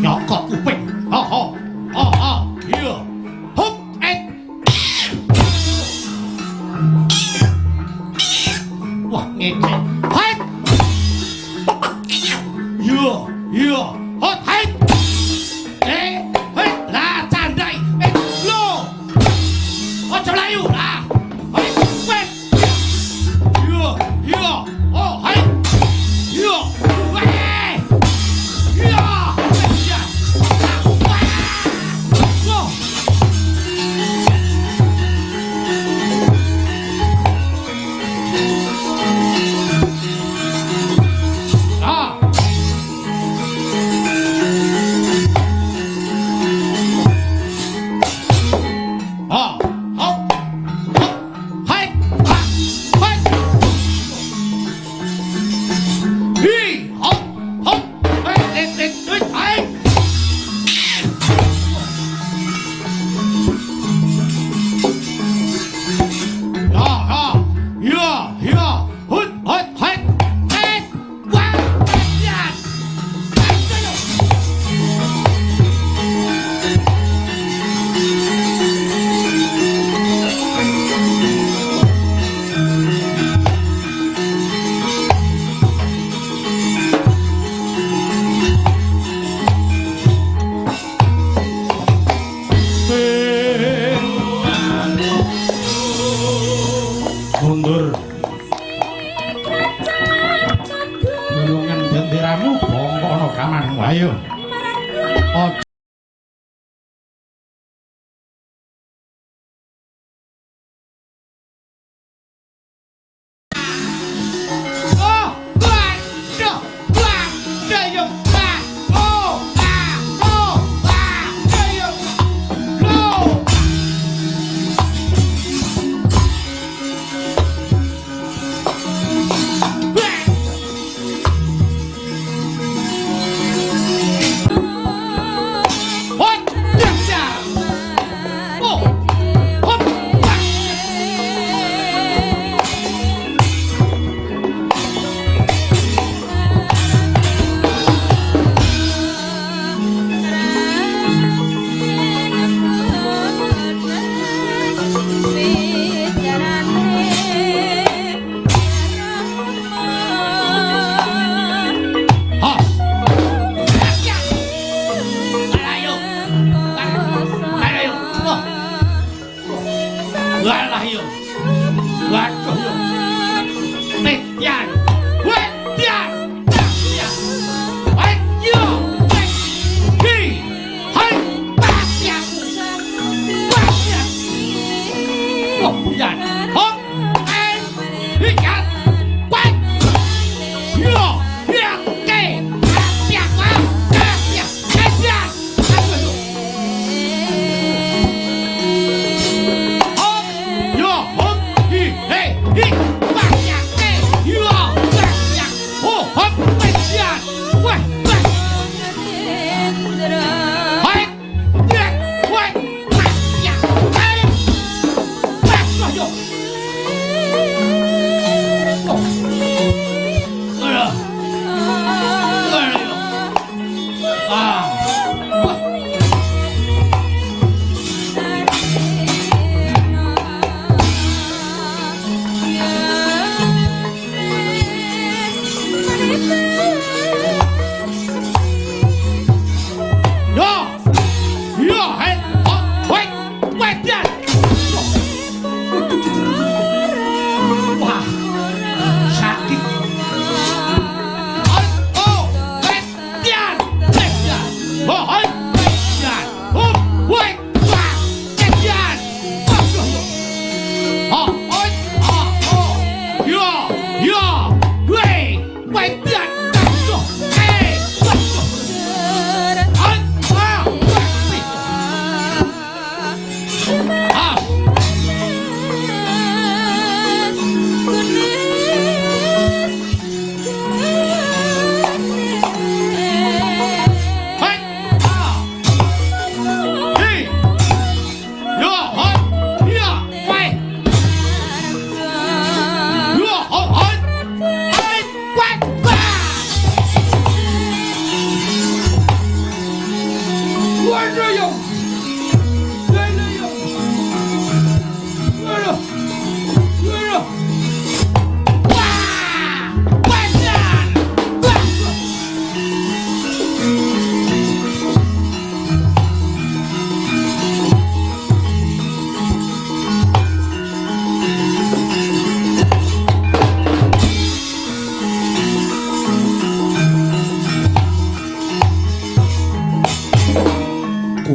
Nyokot kuping. Ho ho. Ho ho. Iya. Hup et. Wah, ngece. Hai. Iya, iya. Hot hai. Eh, hei, lah candai. Eh, lo. Aja mlayu. Lah. Hei, wet. Iya, iya. Oh, hai. Iya. Weh. Iya. Iya. Wah. Wah. Ah. Ah, hop, hop, hai, ha, hai. Hi, hop, hop, hai, et, et, et, hai. Ya, ya, ya, ya, hut, hut, hai, et, wah, ya. Ayo. Mundur. Tulungan benderamu bongkono kamanmu. Ayo. Aja. Oh, waduh, waduh, yo, wah, oh, ah, oh, ah, yo, lo. Wah. Hot, ya, oh, hot, wah.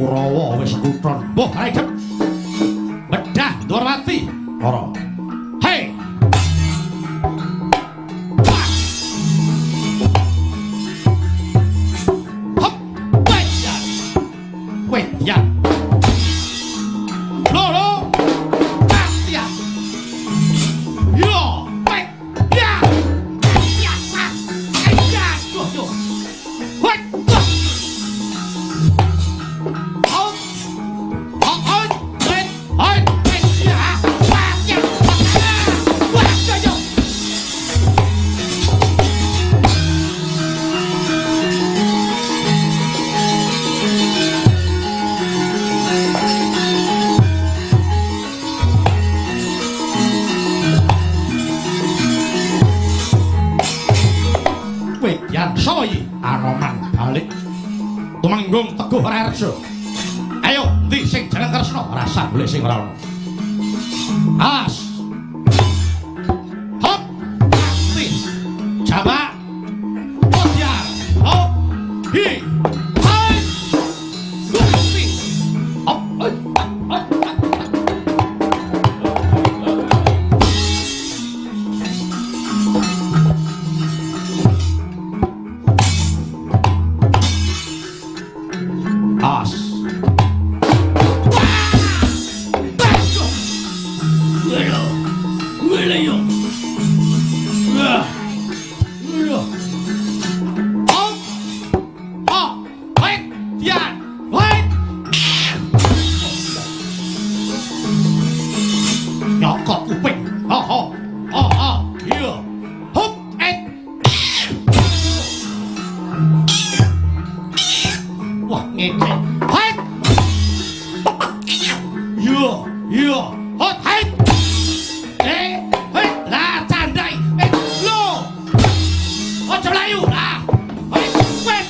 Kurawa wis kutron. Mbuh rejep. Bedah Ndorowati. Ora. Hei. Hop. Wejan. Wejan. Loro. Pastia. Yo. Wet. Ya. Ya. Ya. Yo yo. Wet. Anoman balik Tumenggung Teguh Raharja. Ayo ndi sing jeneng Kresna rasa golek sing ora ono. Awas. Hop. Pasti. Jamak. Odyar. Hop. Hi. Hai. Gusti. Hop. Hop. Hop. As. Nyokot kuping. Ha ha. Ha ha. Iya. Hop et. Wah, ngece. Hait. Iya, iya. Hot hait. Eh, hait. Lah candai. Eh, lo. Ojo mlayu. Lah. Hait, wet.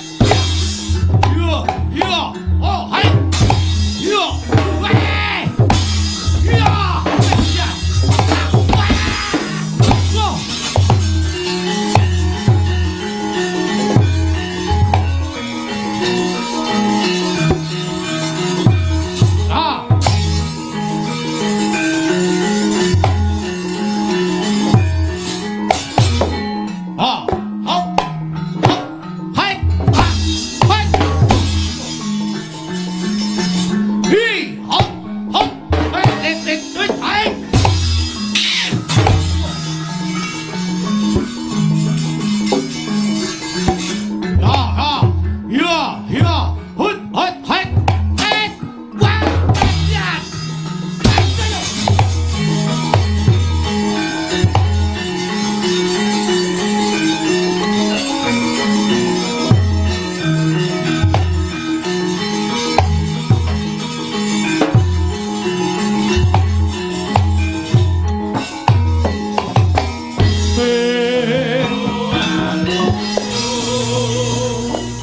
Iya, iya. Oh, hait. Iya. Weh. Iya. Iya. Wah. Lo. Ah. Ah, hop, hop, hai, ha, hai. Hi, hop, hop, hai, et, et, et, hai. Ya, ya, ya, ya, hut, hut, hai, et, wah, ya.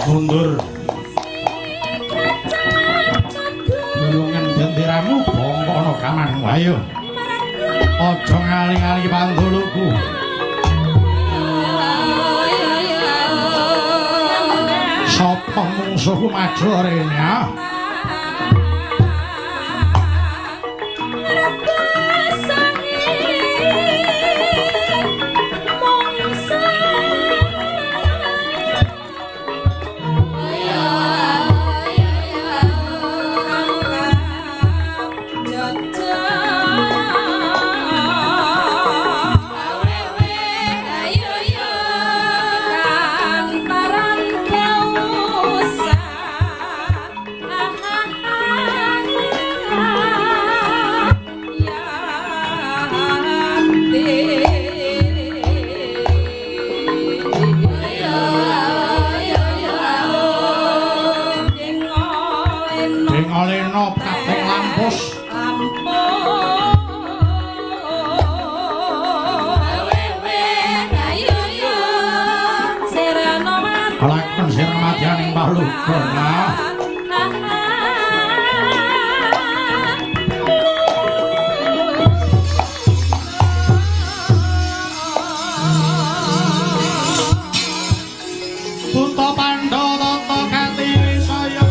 Mundur. Bulungan gentiramu bongkono kamanmu ayo. Aja ngaling-alingi pantuluku. Sapa mungsuhku maju rene ah? Dengalena Prabu Lampus. Lakon sira madyaning palugon ah. Buta Pandhawa tata katiwisaya.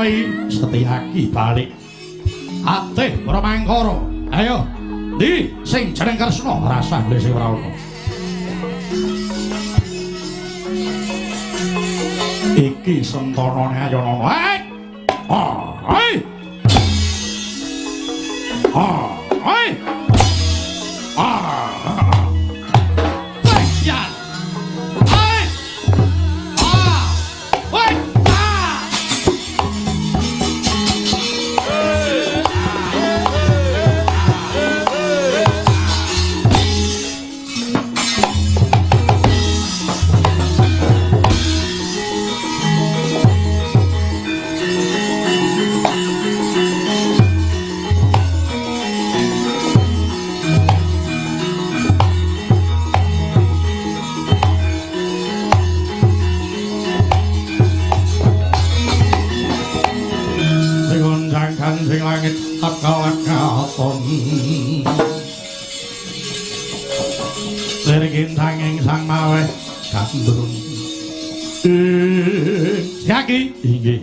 Sapa iki? Setyaki balik. Atih Brahmangkara. Ayo, ndi sing jeneng Kresna rasah golek sing ora ana. Iki sentanane Ayanana. Hei! Hei! Hei! Ya. Hei! Hei! Sing langit teka-lekaton lirgin sanging sang maweh gandrung. Yaki inggih.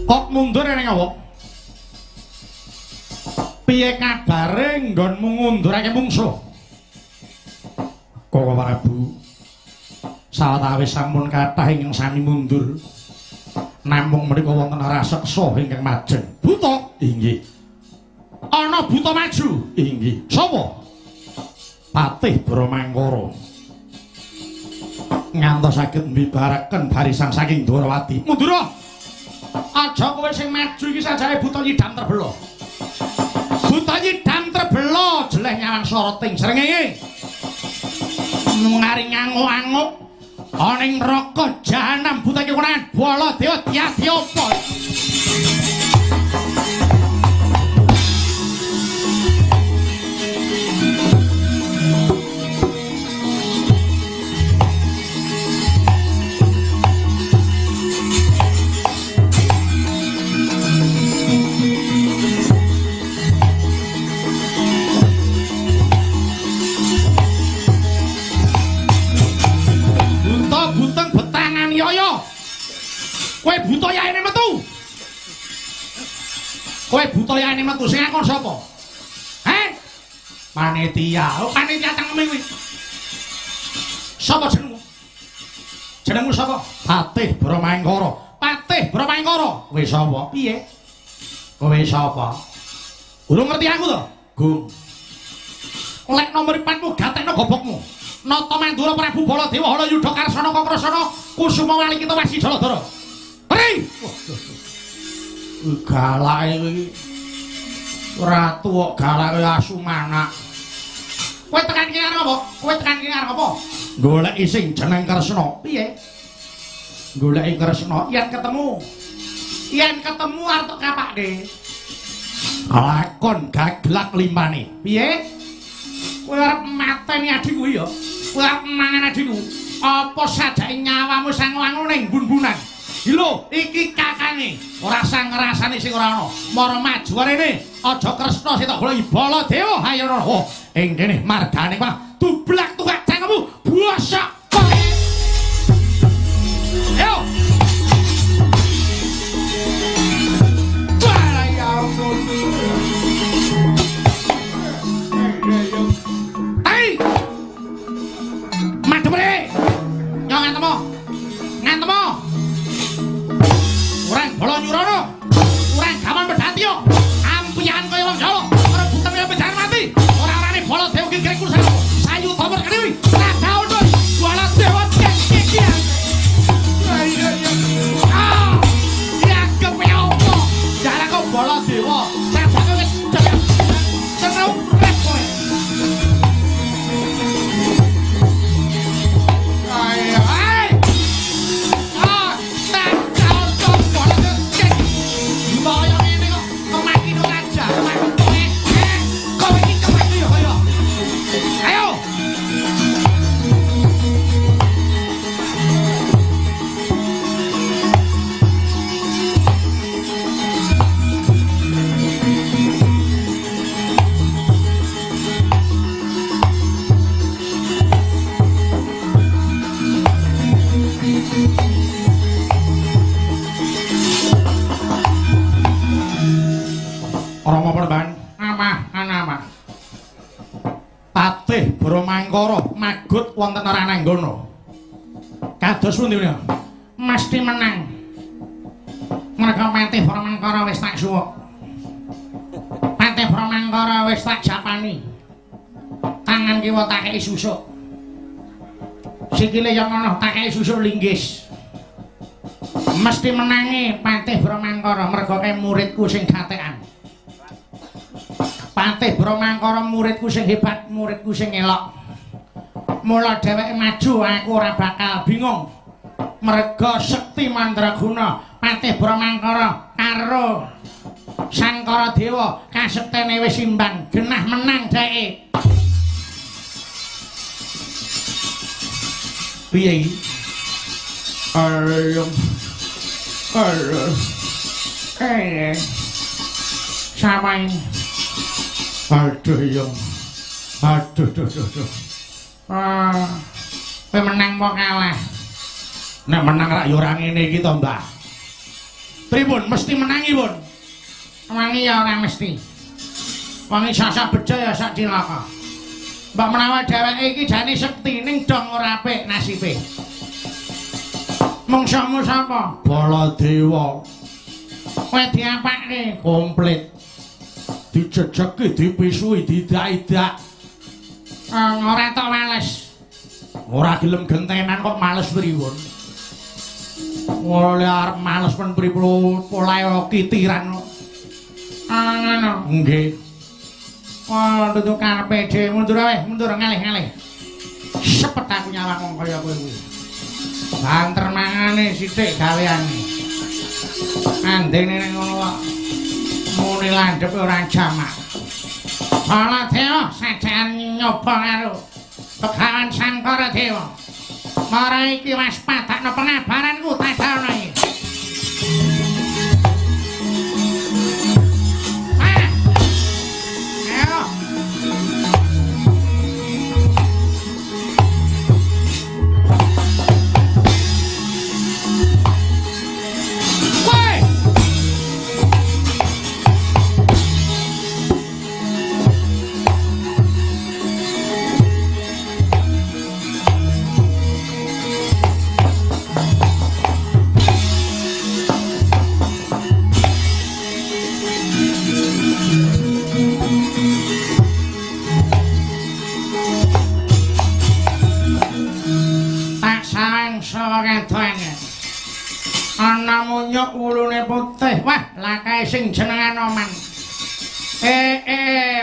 Kok mundur ning awak? Piye kabare nggonmu ngundurake mungsuh? Koko Prabu, sawetawis sampun kathah ingkang sami mundur. Namung menika wonten raseksa ingkang majeng. Buta? Inggih. Ana buta maju? Inggih. Sapa? Patih Brahmangkara. Ngantos saged mbibaraken barisan saking Dwarawati. Mundura. Aja kowe sing maju iki sajake buta nyidam terbela. Buta nyidam terbela jeleh nyawang soroting srengenge. Ngari nganguk-anguk ana ing neraka jahanam buta iki konangan Baladewa diadi apa? Kowe buta yaene metu. Kowe buta yaene metu sing akon sapa? Heh? Panitia. Oh, panitia cangkeme kuwi. Sapa jenengmu? Jenengmu sapa? Patih Brahmangkara. Patih Brahmangkara. Kowe sapa? Piye? Kowe sapa? Urung ngerti aku to? Gung. Lek nomor 4 gatekno gobokmu. Nata Mandura Prabu Baladewa Halayudha Karsana Kakrasana Kusuma Walikita Wasi Jaladara. Hei! Galake iki. Ratu kok galake asu manak. Kowe tekan kene arep apa? Kowe tekan kene arep apa? Goleki sing jeneng Kresna. Piye? Goleki Kresna yen ketemu. Yen ketemu arep tok kapakne. Lakon gaglak limane. Piye? Kowe arep mateni adikku ya? Kowe arep mangan adikku? Apa sajake nyawamu sangu-angu ning bun-bunan? Lho, iki kakange. Ora sang ngrasani sing ora ana. Mara maju rene. Aja Kresna sing tak goleki Baladewa hayo roh. Ing kene margane wah dublak tukak cangkemmu bosok kowe. Ayo. Wah, ya ampun. Ai. Madhep rene. Yo ngantemo. Ngantemo. Urang bala nyurana. Urang gaman pedhatiya. Ampihan kaya wong Jawa, rebutan kaya pejahan mati. Ora-orane Baladewa ki kira kursana. Sayuta merkene kuwi. Radaun wis. Brahmangkara magut wonten Rananggana. Kados pundi menika? Mesti menang. Merga Patih Brahmangkara wis tak suwuk. Patih Brahmangkara wis tak japani. Tangan kiwa tak kei susuk. Sikile yang ngono tak kei susuk linggis. Mesti menangi Patih Brahmangkara merga kae muridku sing gatekan. Patih Brahmangkara muridku sing hebat, muridku sing elok. Mula dheweke maju aku ora bakal bingung. Merga sekti mandraguna Patih Brahmangkara karo Sankara Dewa kasektene wis imbang, genah menang dheke. Piye iki? Ayo. Ayo. Eh. Samain. Aduh yo. Aduh duh duh duh. Ah, kowe menang apa kalah? Nek menang rak yo ora ngene iki to, Mbah. Pripun mesti menangi, Pun? Wangi ya ora mesti. Wangi sak bejo ya sak cilaka. Mbak menawa dheweke iki jane sekti ning dong ora apik nasibe. Mungsuhmu sapa? Baladewa. Kowe diapake komplit. Dijejeki, dipisui, diidak-idak. Ora tok males. Ora gelem gentenan kok males pripun? Oleh arep males men pripun polahe kitiran kok. Ngono. Nggih. Wah, tutuk karepe dhewe mundur wae, mundur ngalih-ngalih. Sepet aku nyawang wong kaya kowe kuwi. Banter mangane sithik gaweane. Andene ning ngono kok. Muni landhep ora jamak. Baladewa sajan nyoba karo Begawan Sankara Dewa. Mara iki waspadakno pengabaranku tadana iki. Ah. Ayo. Woi. Ana munyuk wulune putih. Wah, lakae sing jenengan Oman.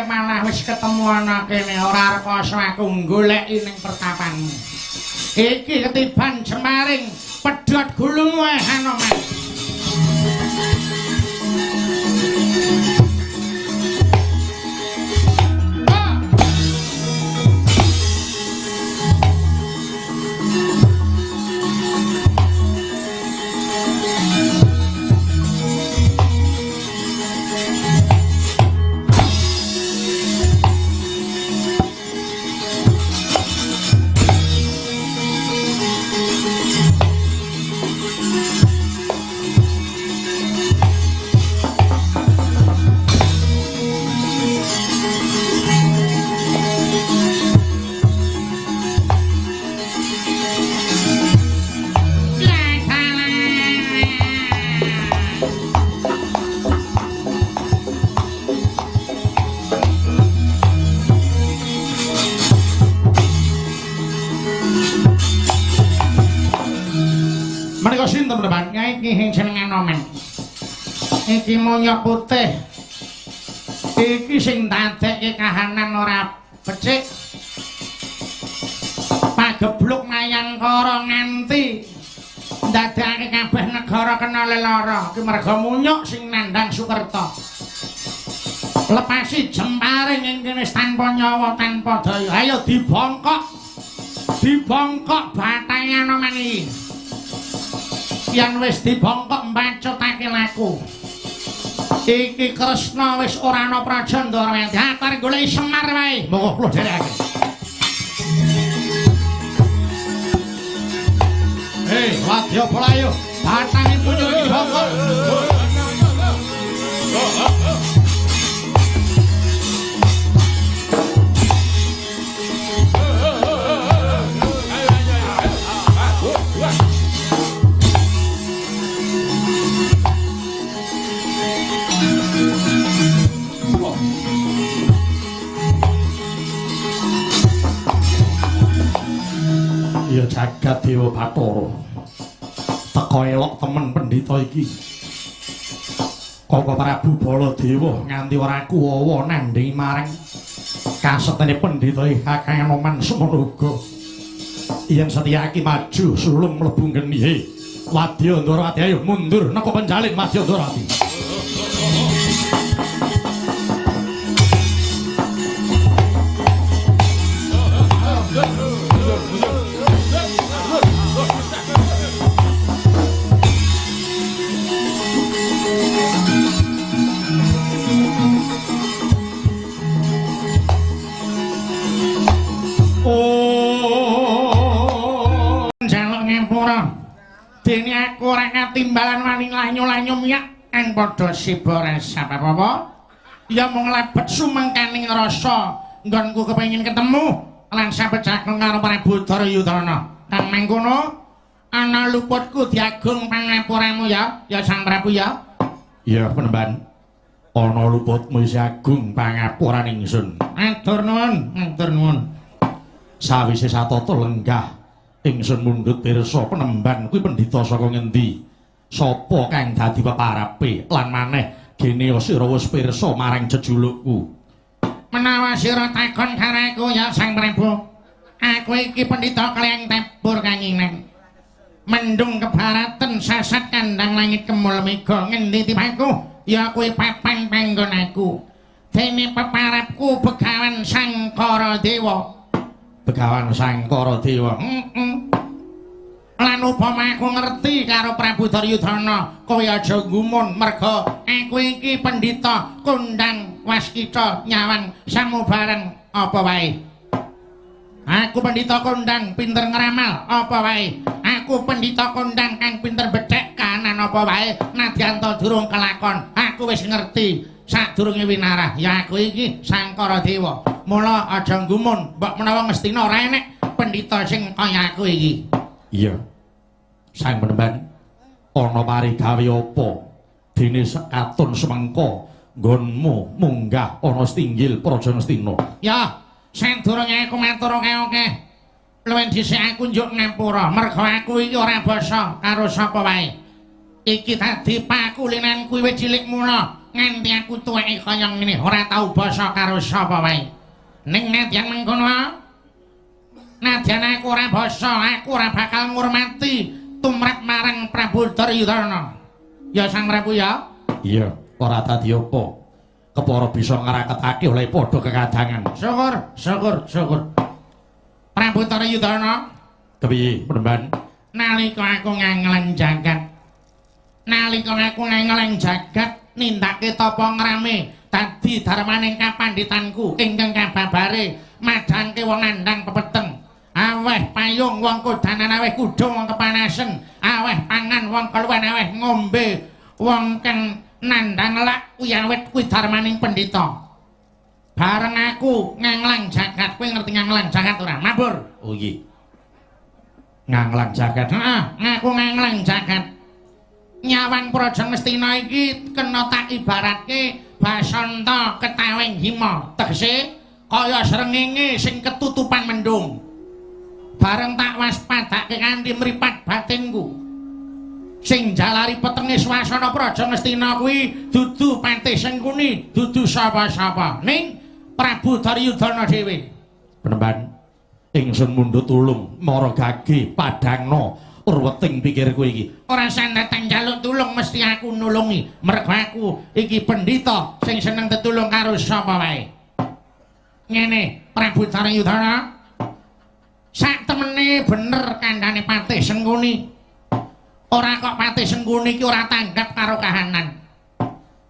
Malah wis ketemu ana kene ora rekoso aku goleki ning pertapanmu. Iki ketiban jemaring pedhot gulumu Hanoman. Iki jenengan Oman. Iki monyok putih. Iki sing dadekke kahanan ora becik. Pagebluk Mayangkara nganti ndadekake kabeh negara kena lelara. Iki merga munyuk sing nandhang Sukerta. Lepasi jemparing ing kene wis tanpa nyawa tanpa daya. Ayo dibongkok. Dibongkok batang Anoman iki. Yen wis dibongkok mbacutake laku. Iki Kresna wis ora ana praja Ndara. Aku arep goleki Semar wae. Monggo kula dherekake. Hei, wadya polayo. Batange pucuk iki dibongkok. Jagat Dewa Bathara. Teka elok temen pendhita iki. Koko Prabu Baladewa nganti ora kuwawa nandhingi marang kasetene pendhita iki Kakang Anoman semono uga. Yen Setyaki maju sulung mlebu genihe. Wadya Ndorowati ayo mundur neka penjalin Wadya Ndorowati. Dene aku ora katimbalan wani lanyu-lanyu miyak kang padha siba resap apa-apa. Ya mung lebet sumengkaning rasa nggonku kepengin ketemu lan sabejaken karo Prabu Duryudana. Kang mangkono ana luputku diagung pangapuramu ya, ya Sang Prabu ya. Iya, penemban. Ana luputmu isih agung pangapuran ingsun. Matur nuwun, matur nuwun. Sawise satata lenggah ingsun mundhut pirsa penemban kuwi pendhita saka ngendi, sapa kang dadi peparape lan maneh gene sira wis pirsa marang jejulukku. Menawa sira takon karo aku ya Sang Prabu, aku iki pendhita kleyang tebur kanginan mendung kebaraten sasat kandhang langit kemul mega ngendi tibaku ya kuwi papan panggon aku. Dene peparapku Begawan Sangkara Dewa. Begawan Sangkara Dewa. Lan upama aku ngerti karo Prabu Duryudana, kowe aja gumun merga aku iki pendhita kondang waskita nyawang samubareng apa wae. Aku pendhita kondang pinter ngramal apa wae. Aku pendhita kondang kang pinter becek kanan apa wae. Nadyan ta durung kelakon, aku wis ngerti sadurunge winarah ya aku iki Sangkara Dewa. Mula aja gumun, mbok menawa Ngastina ora enek pendhita sing kaya aku iki. Iya. Sang penemban ana parigawe apa dene katon semengka nggonmu munggah ana stinggil Praja Ngastina. Ya, sadurunge aku matur akeh-akeh. Luwih dhisik aku njuk ngapura, merga aku iki ora basa karo sapa wae. Iki dadi pakulinanku wis cilik mula nganti aku tuweke kaya ngene ora tau basa karo sapa wae. Ning nadyan mengkono, nadyan aku ora basa, aku ora bakal ngurmati tumrap marang Prabu Duryudana. Ya Sang Prabu ya? Iya, ora dadi apa. Kepara bisa ngraketake oleh padha kekadangan. Syukur, syukur, syukur. Prabu Duryudana, kepiye penemban? Nalika aku ngangleng jagat, nalika aku ngangleng jagat nindakake tapa ngrame dadi darmaning kapandhitanku ingkang kababare madhangke wong nandhang pepeteng, aweh payung wong kodanan, aweh kudung wong kepanasen, aweh pangan wong keluwen, aweh ngombe wong kang nandhang lak kuwi awet kuwi darmaning pendhita. Bareng aku nganglang jagat, kowe ngerti nganglang jagat ora? Mabur. Oh iya. Nganglang jagat. Heeh, aku nganglang jagat. Nyawang Praja Ngastina iki kena tak ibaratke basanta ketawing hima, tegese kaya srengenge sing ketutupan mendung. Bareng tak waspadake kanthi mripat batinku. Sing jalari petenge swasana Praja Ngastina kuwi dudu Patih Sengkuni, dudu sapa-sapa, ning Prabu Duryudana dhewe. Penemban ingsun mundhut tulung mara gage padhangna urweting pikirku iki. Ora sandatang njaluk tulung mesti aku nulungi, merga aku iki pendhita sing seneng tetulung karo sapa wae. Ngene Prabu Duryudana, sak temene bener kandhane Patih Sengkuni. Ora kok Patih Sengkuni iki ora tanggap karo kahanan.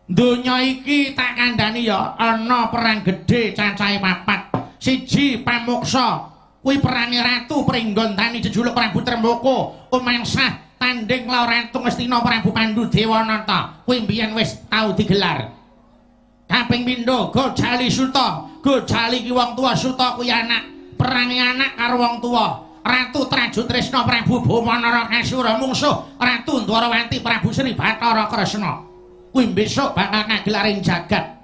Donya iki tak kandhani ya ana perang gedhe cacahe papat. Siji pamuksa kuwi perange Ratu Pringgondani jejuluk Prabu Tremboko umansah tanding lawan Ratu Ngastina Prabu Pandu Dewanata kuwi mbiyen wis tau digelar. Kaping pindho Gojali Suta, Gojali ki wong tuwa, Suta kuwi anak, perange anak karo wong tuwa. Ratu Trajutresna Prabu Boma Narakasura mungsuh Ratu Ndwarawati Prabu Sri Bathara Kresna kuwi besok bakal kagelar ing jagat.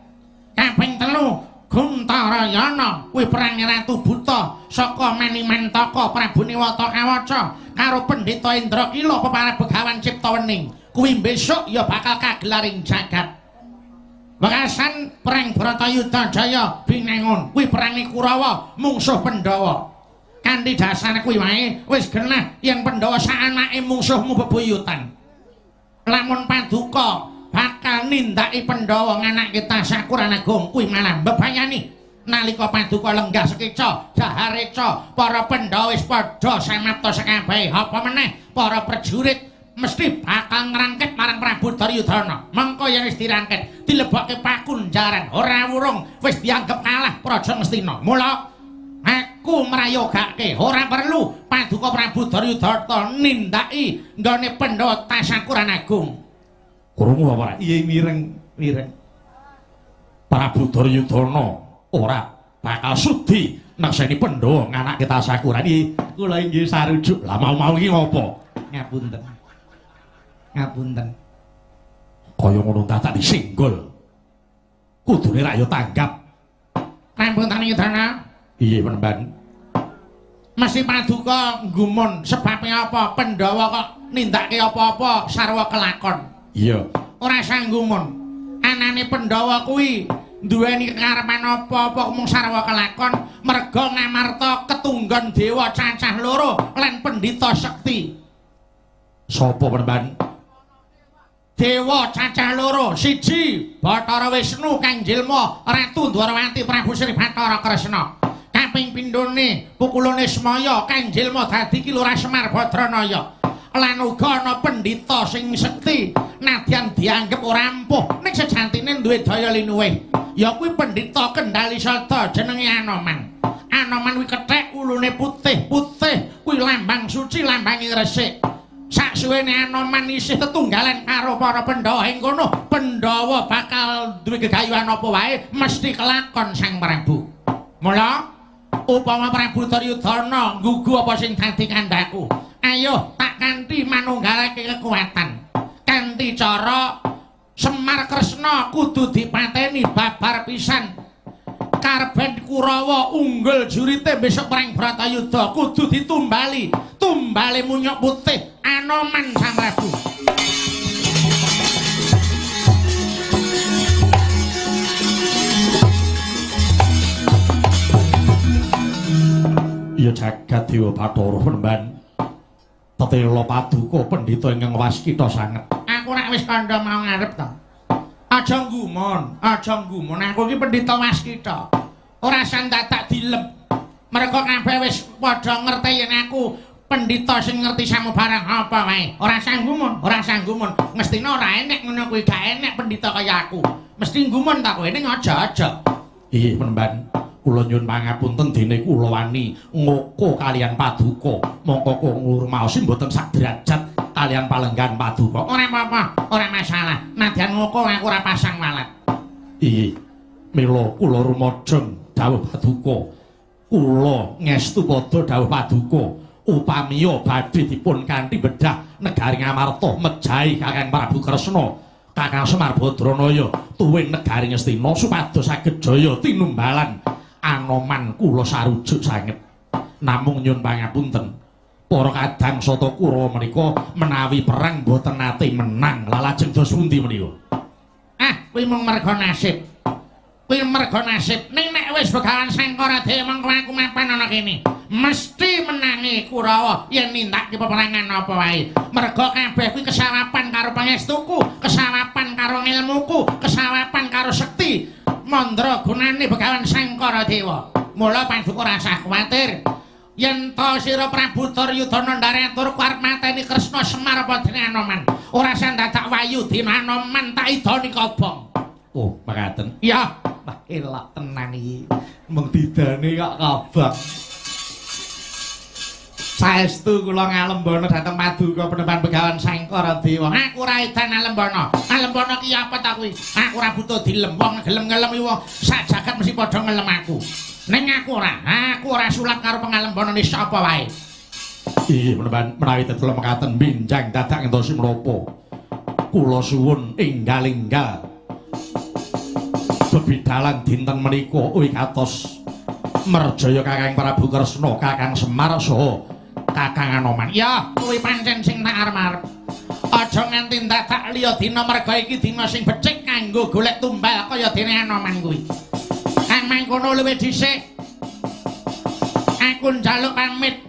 Kaping telu Guntarayana kuwi perang Ratu Buta saka Manimantaka Prabu Niwata Kawaca karo Pendhita Indrakila peparab Begawan Cipta Wening. Kuwi besok ya bakal kagelar ing jagat. Wekasan perang Bratayuda Jaya Binangun kuwi perange Kurawa mungsuh Pandhawa. Kanthi dasar kuwi wae wis genah yen Pandhawa saanake mungsuhmu bebuyutan. Lamun paduka bakal nindaki Pandhawa nganake Tasakuran Agung kuwi malah mbebayani. Nalika paduka lenggah sekeca dahareca para Pandhawa wis padha samapta sekabehe. Apa meneh para prajurit mesti bakal ngrangket marang Prabu Duryudana. Mengko yen wis dirangket dilebokke pakunjaran ora wurung wis dianggep kalah Praja Ngastina. Mula aku mrayogake ora perlu paduka Prabu Duryudana nindaki nggone Pandhawa Tasakuran Agung. Krungu apa ora? Iya mireng, mireng. Prabu Duryudana ora bakal sudi nekseni Pandhawa nganake Tasakuran. Iki kula inggih sarujuk. Lah mau-mau iki ngopo? Ngapunten. Ngapunten. Kaya ngono dadak disinggol. Kudune rak ya tanggap. Ngapunten Yudana. Iya penemban. Mesti paduka nggumun sebabe apa Pandhawa kok nindakake apa-apa sarwa kelakon. Iya. Ora sanggumun. Anane Pandhawa kuwi duweni kekarepan apa-apa mung sarwa kelakon merga ngamarta ketunggon dewa cacah loro lan pendhita sekti. Sapa penemban? Dewa cacah loro, siji Bathara Wisnu kang njilma Ratu Dwarawati Prabu Sri Bathara Kresna. Kaping pindhone Pukulane Semaya kang njilma dadi Ki Lurah Semar Badranaya. Lan uga ana pendhita sing sekti nadyan dianggep ora ampuh ning sejatine duwe daya linuwih. Ya kuwi pendhita Kendali Sada jenenge Anoman. Anoman kuwi kethek wulune putih-putih, kuwi lambang suci, lambange resik. Saksuwene Anoman isih tetunggalan karo para Pandhawa ing kono, Pandhawa bakal duwe gegayuhan apa wae mesti kelakon Sang Prabu. Mula upama Prabu Duryudana nggugu apa sing dadi kandhaku, ayo tak kanthi manunggalake kekuatan. Kanthi cara Semar Kresna kudu dipateni babar pisan. Karben Kurawa unggul jurite besok perang Bratayuda kudu ditumbali, tumbale munyuk putih Anoman Sang Prabu. Ya jagat Dewa Bathara penemban. Tetela paduka pendhita ingkang waskita sanget. Aku rak wis kandha mau ngarep to. Aja nggumun, aja nggumun. Aku iki pendhita waskita. Ora sandadak dilem. Mereka kabeh wis padha ngerti yen aku pendhita sing ngerti samubarang apa wae. Ora sanggumun, ora sanggumun. Ngestina ora enek ngono kuwi, gak enek pendhita kaya aku. Mesti nggumun ta kowe ning aja-aja. Iya penemban. Kula nyuwun pangapunten dene kula wani ngoko kalian paduka. Mongko ngurmaosi mboten sak derajat kalian palenggan paduka. Ora apa-apa, ora masalah. Nadyan ngoko aku ora pasang walet. Iya. Mila kula rumajeng dawuh paduka. Kula ngestu padha dawuh paduka. Upamiya badhe dipun kanthi bedah negari Ngamarta mejahi Kakang Prabu Kresna, Kakang Semar Badranaya tuwin negari Ngastina supados saged jaya tinumbalan Anoman kula sarujuk sanget. Namung nyuwun pangapunten, para kadang sata Kurawa menika menawi perang mboten nate menang. Lah lajeng dos pundi menika? Ah, kuwi mung merga nasib. Kuwi merga nasib. Ning nek wis Begawan Sangkara dhewe mengko aku mapan ana kene. Mesti menangi Kurawa yen nindakake peperangan apa wae. Merga kabeh kuwi kesawapan karo pangestuku, kesawapan karo ngilmuku, kesawapan karo sekti mandra gunane Begawan Sangkara Dewa. Mula paduka rasah kuwatir. Yen ta sira Prabu Duryudana ndharatur arep mateni Kresna Semar apa dene Anoman. Ora sandadak wayu dina Anoman tak idoni kobong. Oh, mekaten. Ya, wah elok tenan iki. Mung didane kok kobong. Saestu kula ngalembana dhateng paduka penemban Begawan Sangkara Dewa. Aku ora edan alembana. Alembana ki apa ta kuwi? Aku ora butuh dilem. Wong gelem ngelem iki wong sak jagat mesti padha ngelem aku. Ning aku ora sulap karo pengalembanane sapa wae. Iya, penemban menawi tetela mekaten benjang dadak ngentosi menapa. Kula suwun enggal-enggal. Bebidalan dinten menika wikatos merjaya Kakang Prabu Kresna, Kakang Semar saha Kakang Anoman. Ya, kuwi pancen sing tak arep-arep. Aja nganti dadak liya dina merga iki dina sing becik kanggo golek tumbal kaya dene Anoman kuwi. Kang mangkono luwih dhisik aku njaluk pamit.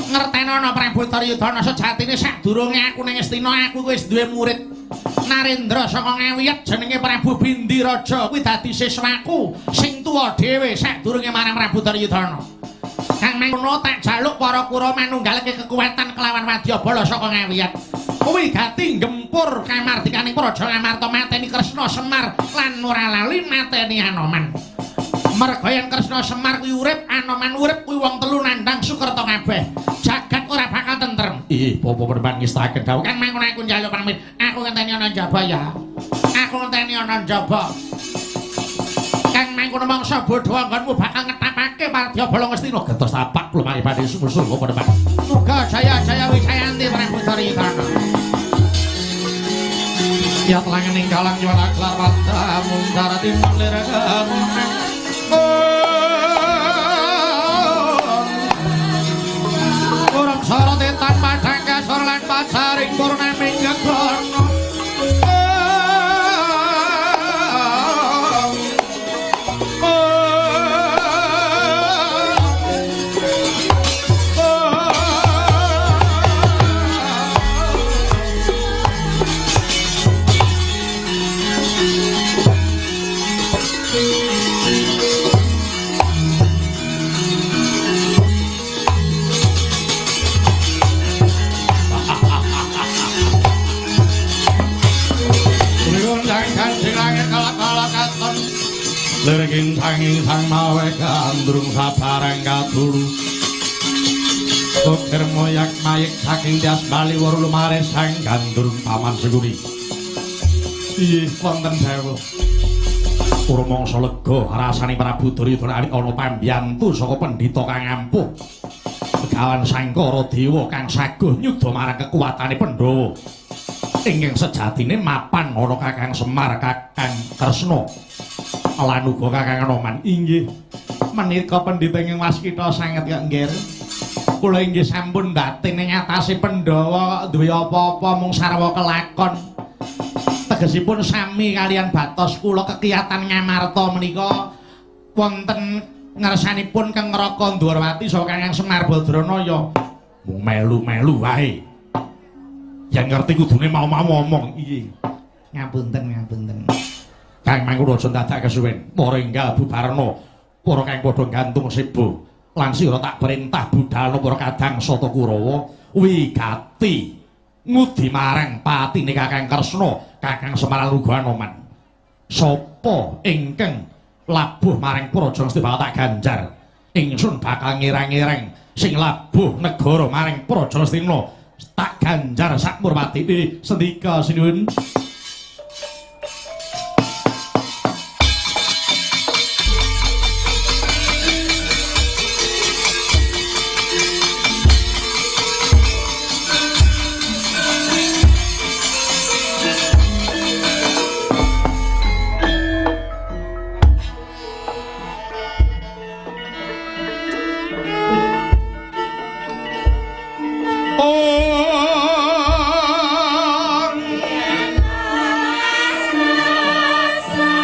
Ngertenono Prabu Duryudana sejatine sadurunge aku ning Astina aku wis duwe murid Narendra saka Ngawiyat jenenge Prabu Bindiraja kuwi dadi siswaku sing tuwa dhewe sadurunge marang Prabu Duryudana. Kang mangkono tak jaluk para Kurawa manunggalake kekuatan kelawan wadyabala saka Ngawiyat. Kuwi gati gempur kamardikaning Praja Ngamarta mateni Kresna Semar lan ora lali mateni Anoman. Merga yen Kresna Semar kuwi urip, Anoman urip kuwi wong telu nandhang Sukerta kabeh. Jagat ora bakal tentrem. Ih, bapak perempuan ngestaken dawuh. Kang mangkono aku njaluk pamit. Aku ngenteni ana njaba ya. Aku ngenteni ana njaba. Kang mangkono mangsa bodho anggonmu bakal ngetapake Wadyabala Ngastina. Gentos tapak kula mangke badhe sumusul bapak perempuan. Muga jaya jaya wijayanti Prabu Duryudana. Ya telangening kalang nyuwara kelar padha mung timbang lir Urang sorote tanpa kasor lan pacaring purnaming gegono. Lirikin sanging sang mawe gandrung sabarang kadulu Ukir moyak mayik saking tias bali weru lumare sang gandrung paman Sengkuni. Iyih wonten dawuh. Rumangsa lega rasane Prabu Duryudana awit ana pambiyantu saka pendhita kang ampuh. Begawan Sangkara Dewa kang saguh nyuda marang kekuatane Pandhawa. Ingkang sejatine mapan ana Kakang Semar, Kakang Kresna lan uga Kakang Anoman. Inggih menika pendhita ingkang waskita sanget kok nggih. Kula inggih sampun batin ing atase Pandhawa kok duwe apa-apa mung sarwa kelakon. Tegesipun sami kalian batos kula kekiyatan Ngamarta menika wonten ngersanipun Kang Raka Ndwarawati saha Kakang Semar Badranaya mung melu-melu wae. Yen ngerti kudune mau-mau ngomong. Iya. Ngapunten, ngapunten. Kang mangkono aja dadak kesuwen. Para enggal bubarna, para kang padha gantung sebo. Lan sira tak perintah budalna para kadang Sata Kurawa wigati ngudi marang patine Kakang Kresna, Kakang Semar lan uga Anoman. Sapa ingkang labuh maring Praja Ngastina bakal tak ganjar. Ingsun bakal ngirang-irang sing labuh negara maring Praja Ngastina tak ganjar sak murwatine. Sendika sinuwun. Rasa.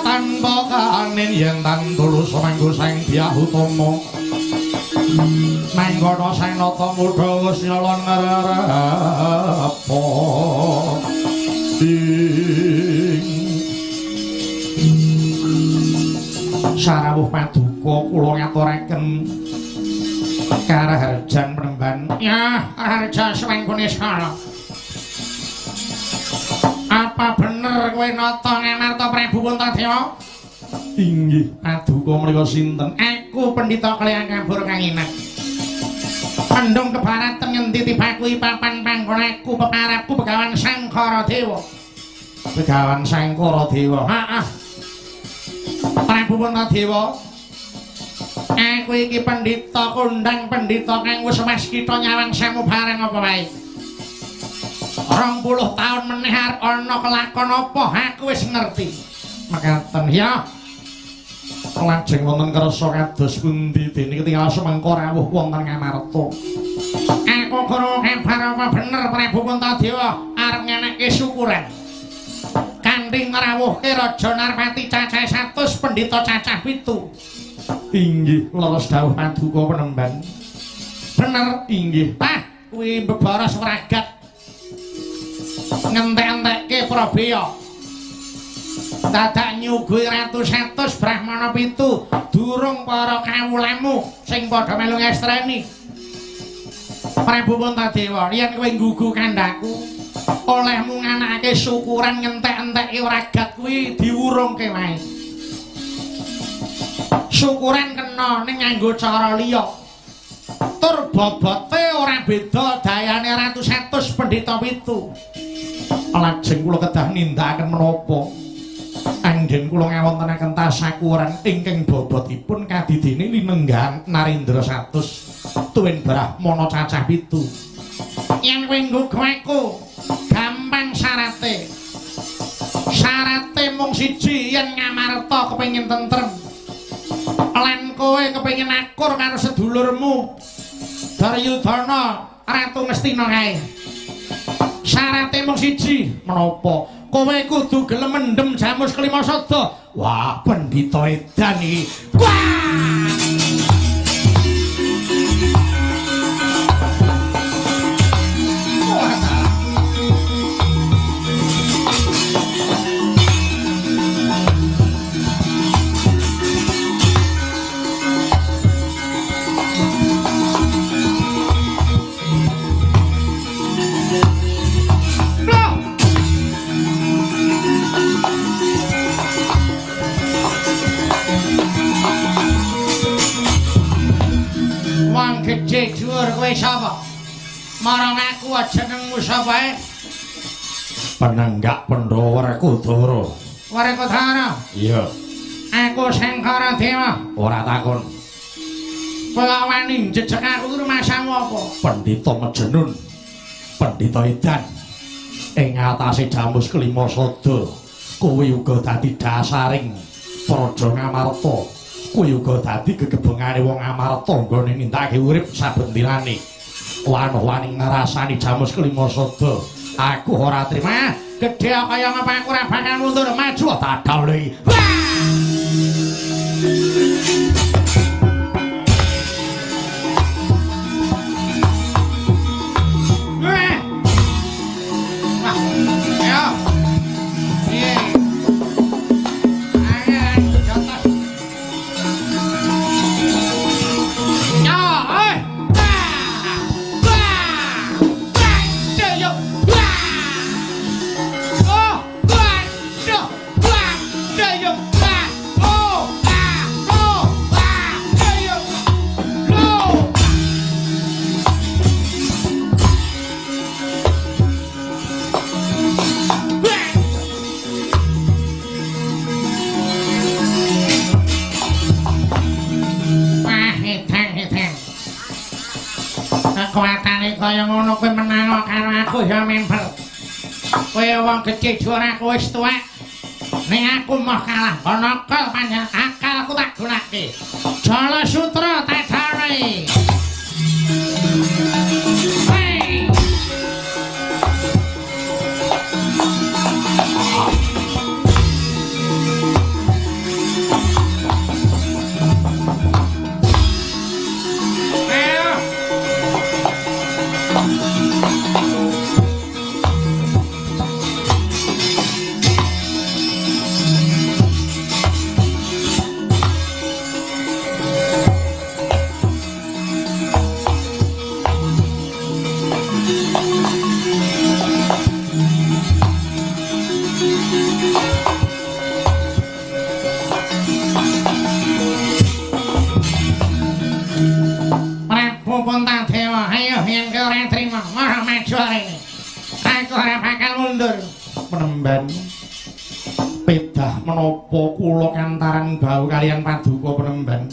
Tanpa kanin yen tan tulus manggo Sang Dyah Utama. Mangkono Sang Nata Muda wis nyolon ngrepa. Ing sarawuh paduka kula ngaturaken karaharjan penemban. Ya, Raharja Swengkone Skala. Apa bener kowe nata Ngamarta Prabu Puntadewa? Inggih, paduka menika sinten? Aku Pendhita Kleyang Kabur Kanginan. Pendung kebaratan ngendi tibaku papan panggonku peparapku Begawan Sangkara Dewa. Begawan Sangkara Dewa. Heeh. Prabu Puntadewa, aku iki pendhita kondang pendhita kang wis waskita nyawang samubarang apa wae. 20 taun meneh arep ana kelakon apa aku wis ngerti. Mekaten ya. Lajeng wonten kersa kados pundi dene ketingal sumengko rawuh wonten Ngamarta. Aku krungu kabar apa bener Prabu Puntadewa arep ngenekke syukuran. Kanthi ngrawuhke Raja Narpati cacah 100 pendhita cacah 7. Inggih leres dawuh paduka penemban. Bener inggih. Tah kuwi bebaras wragat. Ngentek-entekke Prabeya. Dadak nyuguhi ratu 100 brahmana 7 durung para kawulamu sing padha melu ngestreni. Prabu Puntadewa, yen kowe nggugu kandhaku olehmu nganakake syukuran ngentek-entekke wragat kuwi diwurungke wae. Syukuran kena ning nganggo cara liya. Tur bobote ora beda dayane ratu 100 pendhita 7. Lajeng kula kedah nindakaken menapa? Anggen kula ngawontenaken tasakuran ingkang bobotipun kadidene linenggahan Narendra 100 tuwin brahmana cacah 7. Yen kowe nggugu aku, gampang syarate. Syarate mung siji, yen Ngamarta kepengin tentrem lan kowe kepengin akur karo sedulurmu Daryudana Ratu Ngastina kae. Syarate mung siji, menapa? Kowe kudu gelem mendhem jamus kelima sada. Wah, pendhita edan iki. Wah! Wong gedhe dhuwur kowe sapa? Marang aku jenengmu sapa ae? Penenggak Pandhawa Werkudara. Werkudara? Iya. Aku Sangkara Dewa. Ora takon. Kowe kok wani njejeg aku ki rumasamu apa? Pendhita Mejenun. Pendhita edan. Ing atase jamus kelima sada, kowe uga dadi dasaring Praja Ngamarta. Kuwi uga dadi gegebengane wong Amarta nggone nindakake urip saben dinane. Wanoh-wani ngrasani jamus kelima sada. Aku ora trima. Gedhe kaya ngapa aku ora bakal mundur maju tak dauli. Wah. Wah. Ayo. Piye? Kekuatane kaya ngono kowe menang karo aku ya mempel. Kowe wong gedhe dhuwur aku wis tuwek. Ning aku moh kalah kono kol panjang akalku tak gunake. Jala sutra tak dare. Hey! kula kantaran bau kaliyan paduka penemban.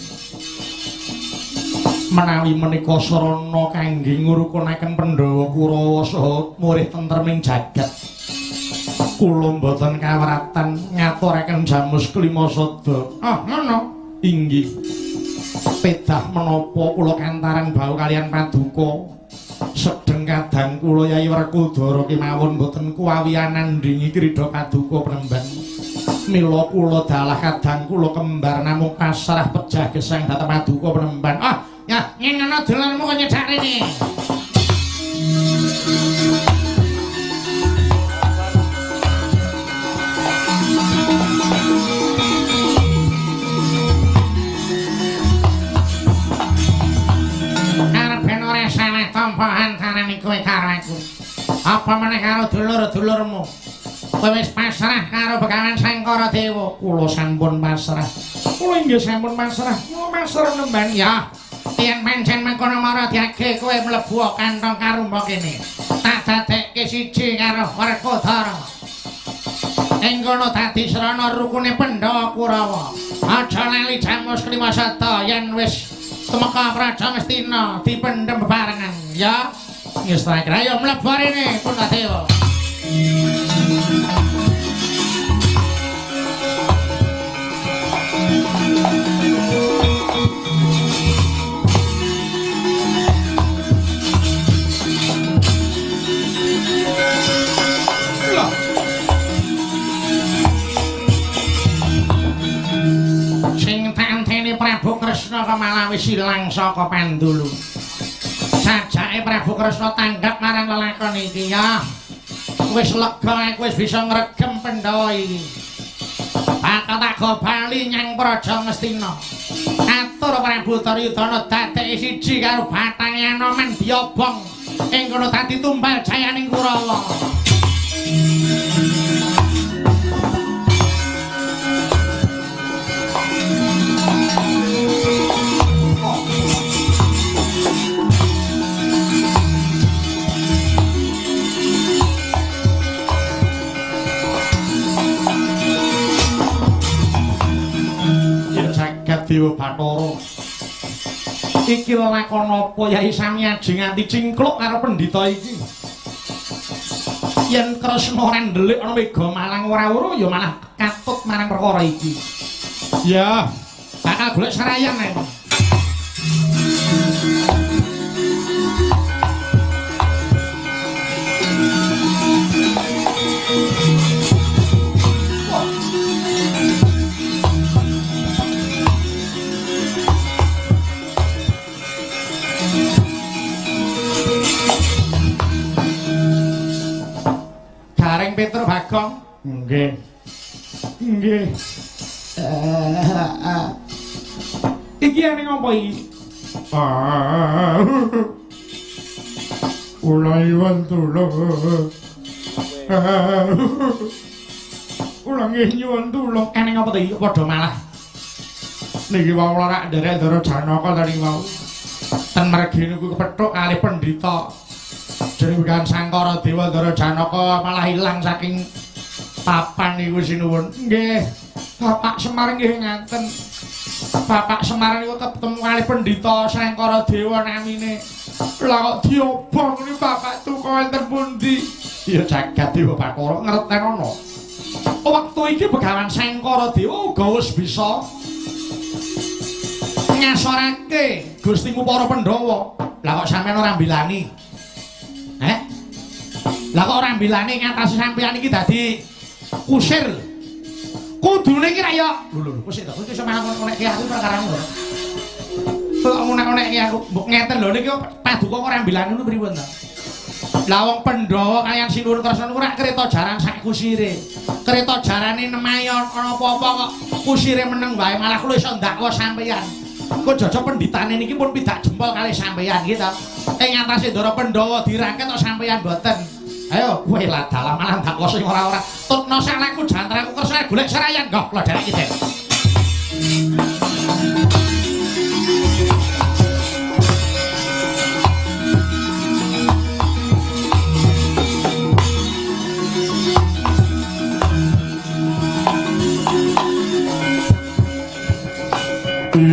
Menawi menika sarana kangge ngrukunaken Pandhawa Kurawa saha murih tentreming jagat. Kula mboten kawratan ngaturaken jamus klima sada. Ah, ngono. Inggih. Pedah menapa kula kantaran bau kaliyan paduka. Sedeng kadang kula Yayi Werkudara kemawon mboten kuwawiyan nandhingi krida paduka penemban. Mila kula dalah kadang kula kembar namung pasrah pejah gesang dhateng paduka penemban. Ah, ya ngene dolanmu kok nyedak rene. Tampa antarane kowe karo aku. Apa meneh karo dulur-dulurmu? Kowe wis pasrah karo Begawan Sangkara Dewa. Kula sampun pasrah. Kula inggih sampun pasrah. Kula pasrah nemban ya. Yen pancen mengkono mara diage kowe mlebu kantong karumba kene. Tak dadekke siji karo Werkudara. Ing kono dadi srana rukune Pandhawa Kurawa. Aja lali jamus klima sada yen wis tumeka Praja Ngastina dipendhem bebarengan ya. Wis tak kira ayo mlebu rene Puntadewa. Sing tak enteni Prabu Kresna kemalah wis ilang saka pandulu. Sajake Prabu Kresna tanggap marang lelakon iki ya. Wis lega aku wis bisa ngregem Pandhawa iki. Bakal tak go bali nyang Praja Ngastina. Atur Prabu Duryudana dadeke siji karo bathange Anoman diobong. Ing kono dadi tumbal jayaning Kurawa. Dewa Bathara. Iki lelakon apa Yai Samiaji nganti cingkluk karo pendhita iki? Yen Kresna ora ndelik ana mega malang ora uru ya malah katut marang perkara iki. Ya, bakal golek serayan ae. Gareng Petruk Bagong. Nggih. Nggih. Iki ane ngopo iki? Kula nyuwun tulung. Kula nggih nyuwun tulung. Ane ngopo to iki padha malah. Niki wau ora nderek Ndara Janaka ta niki wau. Ten mergi niku kepethuk kalih pendhita. Jeneng Begawan Sangkara Dewa Ndara Janaka malah ilang saking papan niku sinuwun. Nggih. Bapak Semar nggih ngaten. Bapak Semar niku ketemu kalih pendhita Sangkara Dewa namine. Lah kok diobong niku Bapak tuka wonten pundi? Ya jagat Dewa Bathara ngertenono. Wektu iki Begawan Sangkara Dewa uga wis bisa ngasorake Gustimu para Pandhawa. Lah kok sampeyan ora mbilani? Eh? Lah kok ora mbilani ngatasi sampeyan iki dadi kusir. Kudune iki ra ya. Lho lho, kusir to. Kowe iso malah ngonek-onekke aku perkaramu lho. Kok ngonek-onekke aku mbok ngeten lho niki paduka kok ora mbilani ngono pripun to? Lah wong Pandhawa kaliyan Sinuwun Kresna niku ora kreta jaran sak kusire. Kreta jarane nemahi ana apa-apa kok kusire meneng wae malah kula iso ndakwa sampeyan. Kok jaja pendhitane niki pun pidak jempol kalih sampeyan nggih to. Ing atase Ndara Pandhawa dirangket kok sampeyan mboten. Ayo kowe lah dalah malah ndakwa sing ora-ora. Tutno salahku jantraku Kresna golek serayan goh kula dherek iki. Niat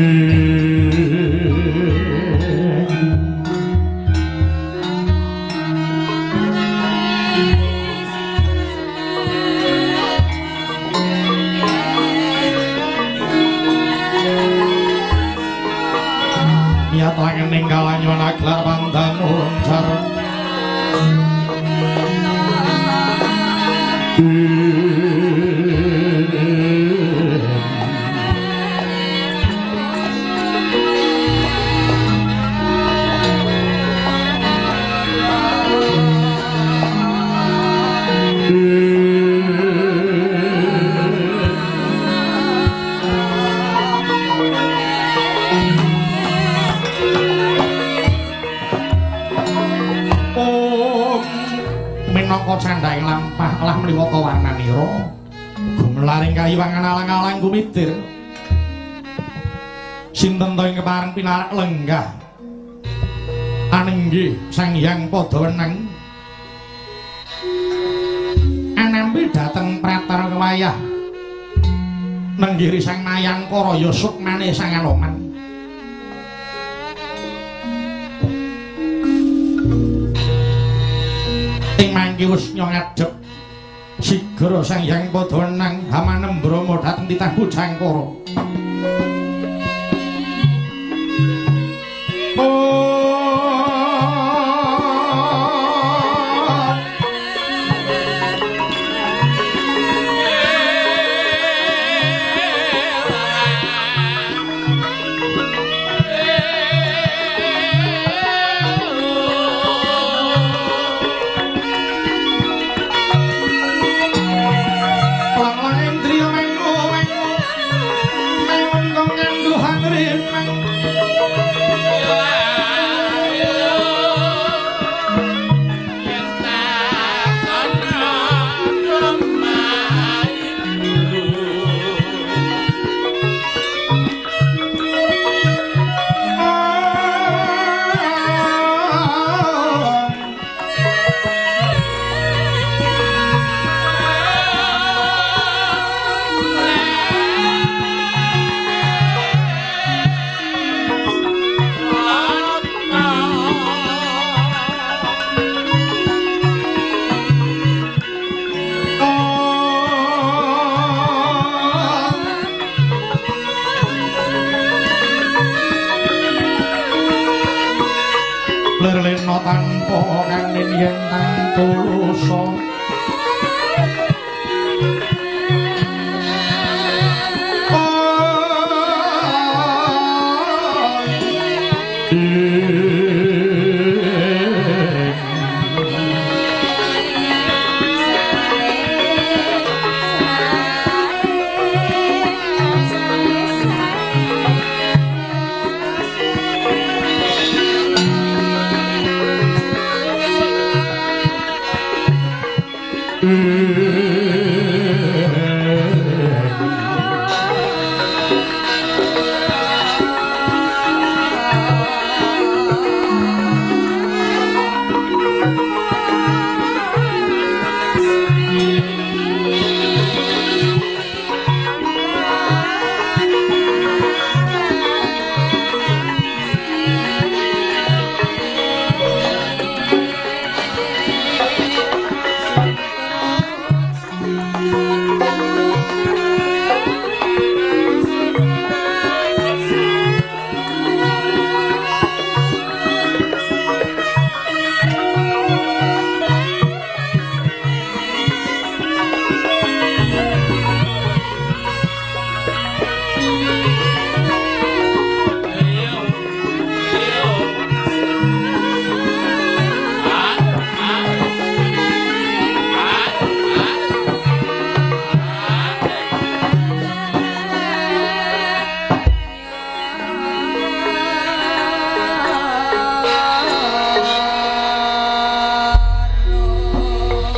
langening kalanyon aglar pandan uncar. Minangka candhaing lampah lah mliwata warnanira gumlaring kayiwangan alang-alang gumitir. Sinten to ing kepareng pinarak lenggah anenggih Sang Hyang Padha Wenang anampi dhateng pratara kewayah nenggiri Sang Mayangkara ya sukmane Sang Anoman. Ing mangke wis ngadhep sigra Sang Hyang Padha Wenang hamanem brama dhateng titah Bujangkara. Lirlena tanpa kanin yen tangtulusa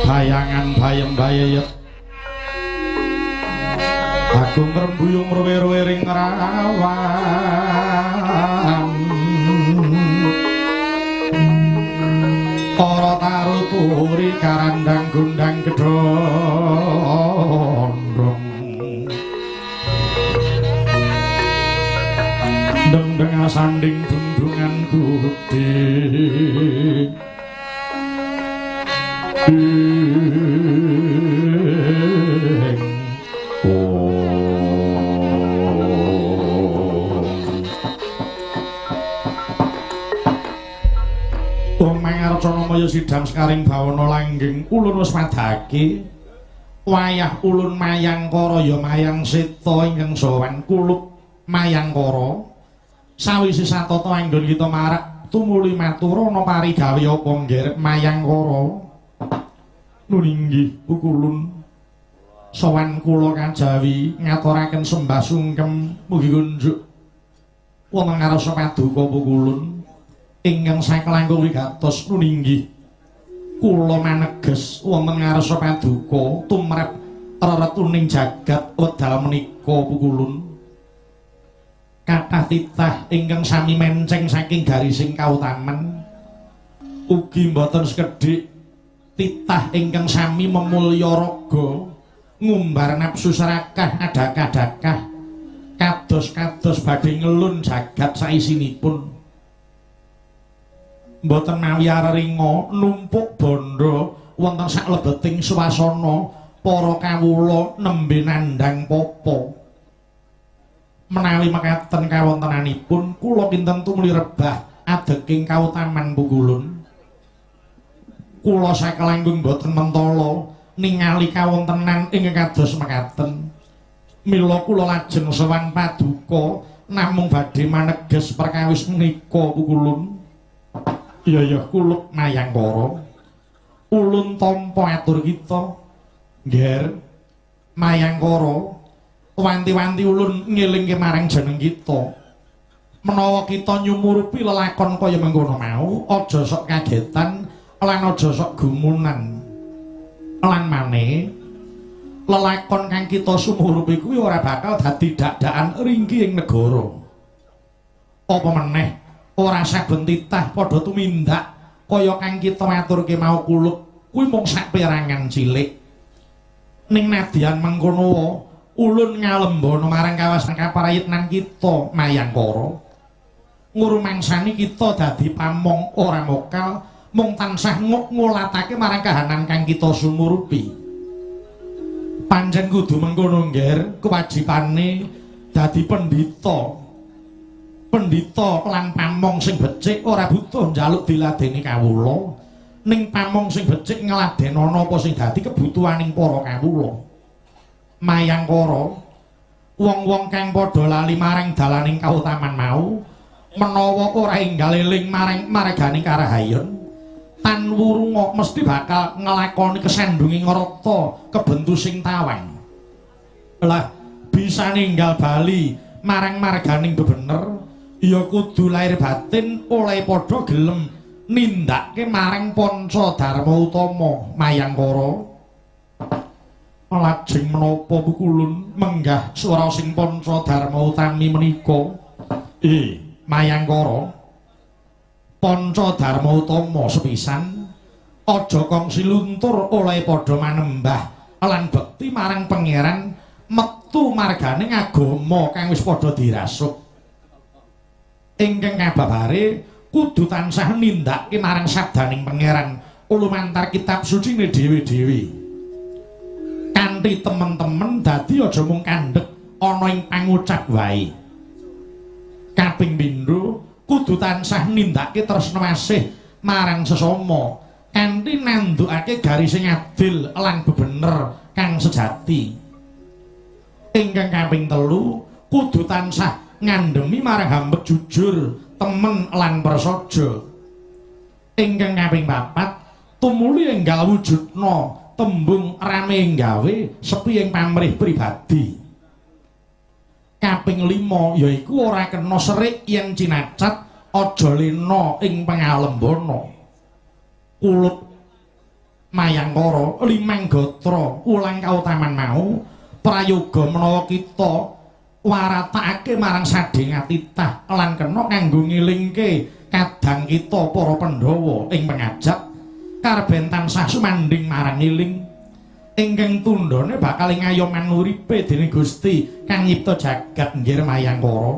Bayangan bayem bayeyet Agung rembuyung ruwe-ruwe ring rawan Para taru turi karandang gundang gedhondong. Deng-deng sanding dundungan gudhe. Wong mangarcana maya sidam sekaring bawana langgeng ulun wis madhake wayah ulun mayangkara ya mayang seta ingkang sowan kulup mayangkara sawise satata anggon kita marak tumuli matur ana parigawe apa nggerep mayangkara nuninggih pukulun sowan kula kajawi ngaturaken sembah sungkem mugi kunjuk wonten ngarsa paduka pukulun ingkang saklangkung wigatos nuninggih kula maneges wonten ngarsa paduka tumrap reretuning jagat wedal menika pukulun kathah titah ingkang sami menceng saking garising kautaman ugi mboten sekedhik titah ingkang sami memulya raga ngumbar nafsu serakah adakah-adakah kados-kados badhe ngelun jagat saisinipun mboten mawi areringa numpuk bandha wonten saklebeting swasana para kawula nembe nandhang papa menawi mekaten kawontenanipun kula kinten tumuli rebah adeking kautaman pukulun kula sakelangkung mboten mentala ningali kawontenan ingkang kados mekaten mila kula lajeng sowan paduka namung badhe maneges perkawis menika pukulun. Iya ya kulup mayangkara ulun tampa atur kita ngger mayangkara wanti-wanti ulun ngelingke marang jeneng kita menawa kita nyumurupi lelakon kaya mengkono mau aja sok kagetan lan aja sok gumunan lan maneh lelakon kang kita sumurupi kuwi ora bakal dadi dakdakan ringki ing negara apa meneh ora saben titah padha tumindak kaya kang kita aturke mau kulup kuwi mung saperangan cilik ning nadyan mengkono ulun ngalembana marang kawasan kaparayitnan kita mayangkara ngrumangsani kita dadi pamong ora mokal mung tansah ngulatake marang kahanan kang kita sumurupi pancen kudu mengkono ngger kewajibane dadi pendhita pendhita lan pamong sing becik ora butuh njaluk diladeni kawula ning pamong sing becik ngladenono apa sing dadi kebutuhaning para kawula mayangkara wong-wong kang padha lali marang dalaning kautaman mau menawa ora enggal eling marang marganing karahayon tan wurunga mesti bakal nglakoni kesandunging rata kebentu sing tawang lah bisa ninggal bali marang marganing bebener ya kudu lahir batin oleh padha gelem nindakake marang panca dharma utama mayangkara lajeng menapa pukulun menggah swara sing panca dharma utami menika mayangkara panca dharma utama sepisan aja kongsi luntur oleh padha manembah lan bekti marang pangeran metu margane agama kang wis padha dirasuk ingkang kababare kudu tansah nindakake marang sabdaning pangeran lumantar kitab sucine dhewe-dhewe kanthi temen-temen dadi aja mung kandhek ana ing pangucap wae kaping pindho kudu tansah nindakake tresna asih marang sesama kanthi nandukake garis sing adil lan bebener kang sejati ingkang kaping telu kudu tansah ngandhemi marang hambek jujur temen lan prasaja ingkang kaping papat tumuli enggal wujudna tembung rame gawe sepi ing pamrih pribadi kaping 5 yaiku ora kena serik yen cinacat aja lena ing pangalembana kulup mayangkara limang gatra ulang kautaman mau prayoga menawa kita waratakake marang sadhenga titah lan kena kanggo ngelingke kadang kita para Pandhawa ing pangajap karben tansah sumandhing marang eling ingkang tundhone bakal ngayoman uripe dening Gusti kang nyipta jagat nggir mayangkara.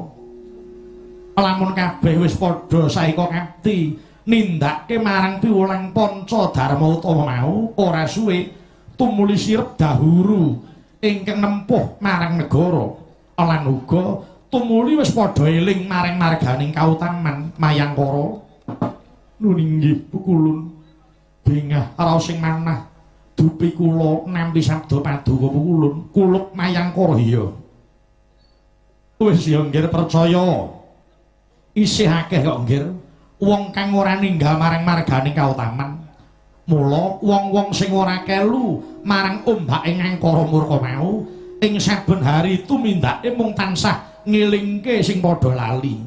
Lamun kabeh wis padha saeka ngabdi nindakake marang piwulang panca dharma utama mau, ora suwe tumuli sirep dahuru ingkang nempuh marang negara. Lan uga tumuli wis padha eling marang marganing kautaman Mayangkara. Nun inggih Pukulun. Bingah raos sing manah dupi kula nampi sabda paduka Pukulun kulup Mayangkara. Iya. Wis ya nggir percaya. Isih akeh kok nggir wong kang ora ninggal marang marganing kautaman. Mula wong-wong sing ora kelu marang ombake ngangkara murka mau ing saben hari tumindake mung tansah ngelingke sing padha lali.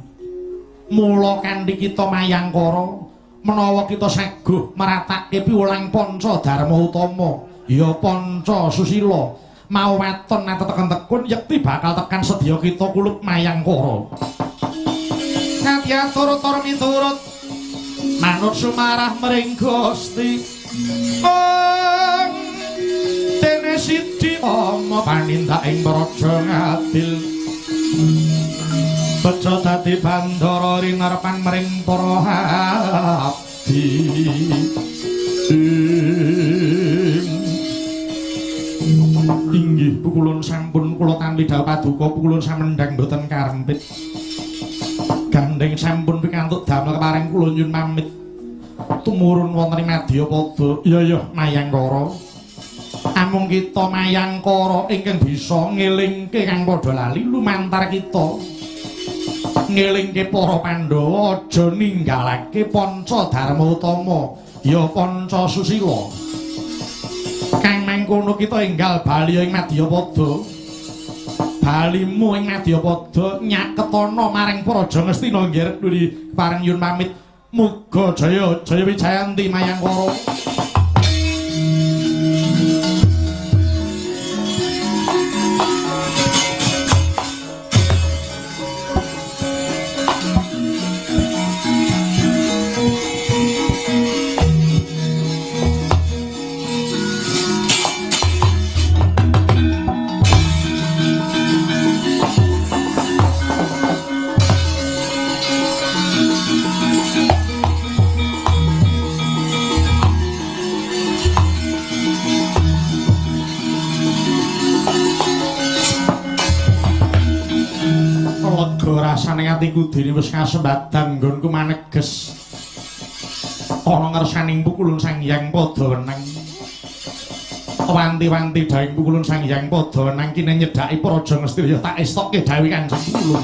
Mula kanthi kita Mayangkara menawa kita saguh meratake piwulang panca dharma utama ya panca susila mau waton ateteken-tekun yekti bakal tekan sedya kita kulup Mayangkara. Nadya turut-turut miturut manut sumarah mring Gusti. Ong dene siji ama panindak ing praja ngadil. Bejo dadi bandara rinarpan mring para abdi. Inggih Pukulun sampun kula tampi dawuh paduka Pukulun samendhang boten karempit. Gandeng sampun pikantuk damel kepareng kula nyuwun pamit tumurun wonten ing Madyapada. Iya ya Mayangkara. Amung kita Mayangkara ingkang bisa ngelingke kang padha lali lumantar kita. Ngelingke para Pandhawa aja ninggalake panca dharma utama ya panca susila. Kang mangkono kita enggal bali ing Madyapada. Balimu ing Madyapada nyaketana marang Praja Ngastina nggir nuli pareng nyuwun pamit. Muga jaya jaya wijayanti Mayangkara. Rasane atiku dene wis kasembadan nggonku maneges ana ngersaning Pukulun Sang Hyang padha wenang. Wanti-wanti dawuh Pukulun Sang Hyang padha wenang kine nyedhaki Praja Ngastina ya tak estokke dawuh Kanjeng Pukulun.